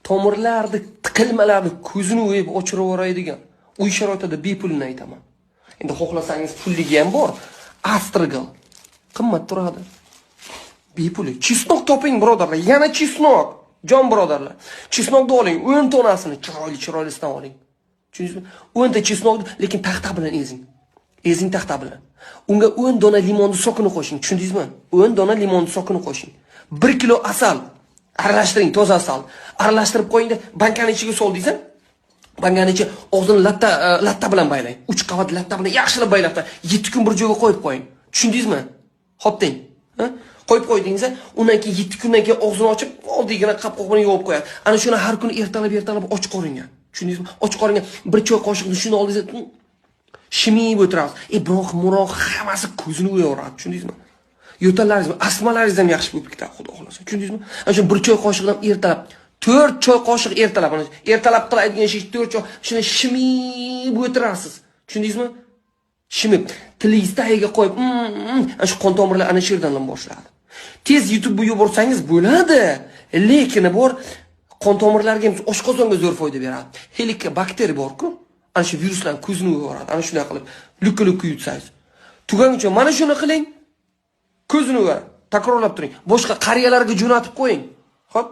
Tomirlarni, tiqilmalarni ko'zini o'yib o'chirib yuboradigan uy sharoitida bepulini aytaman. Endi xohlasangiz, pulligi ham bor. Astragal qimmat turadi. Bepuli. Чеснок toping, birodarlar. Yana чеснок. Jon birodarlar. Чеснок ni oling, 10 tonasini chiroyli chiroylisidan oling. Tushundingizmi? 10 ta чеснок ni, lekin taxta bilan ezing. Ezing taxta bilan. Unga 10 dona limonni сок ini qo'shing, tushundingizmi? 10 dona limonni сок ini qo'shing. 1 kilo asal aralashtiring, toza asal. Aralashtirib qo'yingda, bankani ichiga soldingiz. Bankani ichi og'zini latta bilan baylang. 3 qavat latta bilan yaxshilab baylab, 7 kun bir joyga qo'yib qo'ying. Tushundingizmi? Hop deng. Ha? Qo'yib qo'ydingiz, undan keyin 7 kundan keyin og'zini ochib, oldigina qopqoq bilan yuvib qo'yadi. Ana shuni har kuni ertalab ertalab och qoringa. Tushundingizmi? Och qoringa bir choy qoshiqni shuni oldingizda shimib o'tirasiz. Biroq muroq hammasi ko'zini o'yaveradi, tushundingizmi? Yo'tallaringiz, astmalaringiz ham yaxshi bo'lib ketadi, xudo xohlasa. Tushundingizmi? Ana shu bir choy qoshiqdan ertalab 4 choy qoshiq ertalab, mana ertalab qiladigan ish 4 choy, shuni shimib o'tirasiz. Tushundingizmi? Shimib, tilingiz tagiga qo'yib, ana shu qon tomirlar ana shu yerdan boshladi. Tez yutib yuborsangiz bo'ladi, lekin bor qon tomirlarga ham, oshqozonga zo'r foyda beradi. Helikobakter bor-ku, ana shu viruslarni ko'zini yuboradi. Ana shunday qilib lukka-lukka yutsangiz. Tuganguncha mana shuni qiling. Ko'zini o'yadi. Takrorlab turing. Boshqa qariyalarga jo'natib qo'ying. Xo'p?